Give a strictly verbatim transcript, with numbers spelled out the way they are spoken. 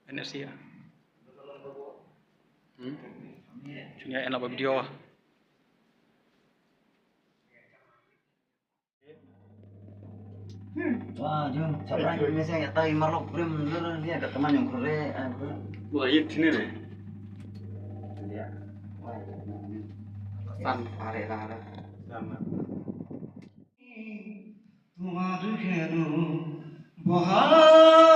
N S C ah. Hmm? Shunia en la ba video ah. Wah, jom, sabran ni mesti yang tahu marlok prim dulu dia ada teman yang kure. Wah, iya sini deh. Dia. Wah, san pare lah. Sama. Tuhan kenu boha.